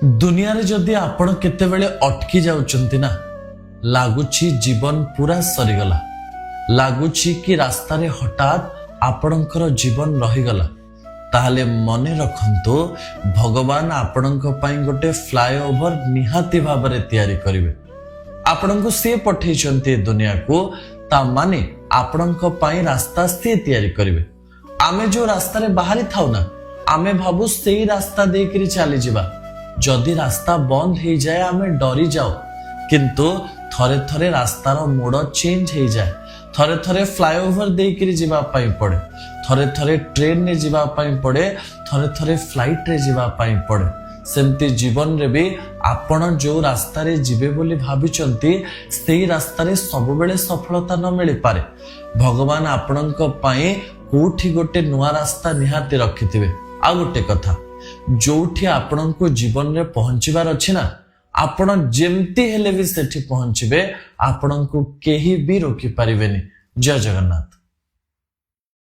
ଦୁନିଆରେ ଯଦି ଆପଣ କେତେବେଳେ ଅଟକି ଯାଉଛନ୍ତି ନା, ଲାଗୁଛି ଜୀବନ ପୁରା ସରିଗଲା, ଲାଗୁଛି କି ରାସ୍ତାରେ ହଠାତ୍ ଆପଣଙ୍କର ଜୀବନ ରହିଗଲା, ତାହେଲେ ମନେ ରଖନ୍ତୁ, ଭଗବାନ ଆପଣଙ୍କ ପାଇଁ ଗୋଟେ ଫ୍ଲାଏଓଭର ନିହାତି ଭାବରେ ତିଆରି କରିବେ। ଆପଣଙ୍କୁ ସିଏ ପଠେଇଛନ୍ତି ଏ ଦୁନିଆକୁ, ତା ମାନେ ଆପଣଙ୍କ ପାଇଁ ରାସ୍ତା ସିଏ ତିଆରି କରିବେ। ଆମେ ଯୋଉ ରାସ୍ତାରେ ବାହାରି ଥାଉ ନା, ଆମେ ଭାବୁ ସେଇ ରାସ୍ତା ଦେଇକିରି ଚାଲିଯିବା। ଯଦି ରାସ୍ତା ବନ୍ଦ ହେଇଯାଏ, ଆମେ ଡରି ଯାଉ। କିନ୍ତୁ ଥରେ ଥରେ ରାସ୍ତାର ମୋଡ଼ ଚେଞ୍ଜ ହେଇଯାଏ। ଥରେ ଥରେ ଫ୍ଲାଏଓଭର ଦେଇକିରି ଯିବା ପାଇଁ ପଡେ, ଥରେ ଥରେ ଟ୍ରେନରେ ଯିବା ପାଇଁ ପଡେ, ଥରେ ଥରେ ଫ୍ଲାଇଟରେ ଯିବା ପାଇଁ ପଡେ। ସେମିତି ଜୀବନରେ ବି ଆପଣ ଯୋଉ ରାସ୍ତାରେ ଯିବେ ବୋଲି ଭାବିଛନ୍ତି, ସେଇ ରାସ୍ତାରେ ସବୁବେଳେ ସଫଳତା ନ ମିଳିପାରେ। ଭଗବାନ ଆପଣଙ୍କ ପାଇଁ କୋଉଠି ଗୋଟେ ନୂଆ ରାସ୍ତା ନିହାତି ରଖିଥିବେ। ଆଉ ଗୋଟେ କଥା, ଯୋଉଠି ଆପଣଙ୍କୁ ଜୀବନରେ ପହଞ୍ଚିବାର ଅଛି ନା, ଆପଣ ଯେମିତି ହେଲେ ବି ସେଠି ପହଞ୍ଚିବେ। ଆପଣଙ୍କୁ କେହି ବି ରୋକି ପାରିବେନି। ଜୟ ଜଗନ୍ନାଥ।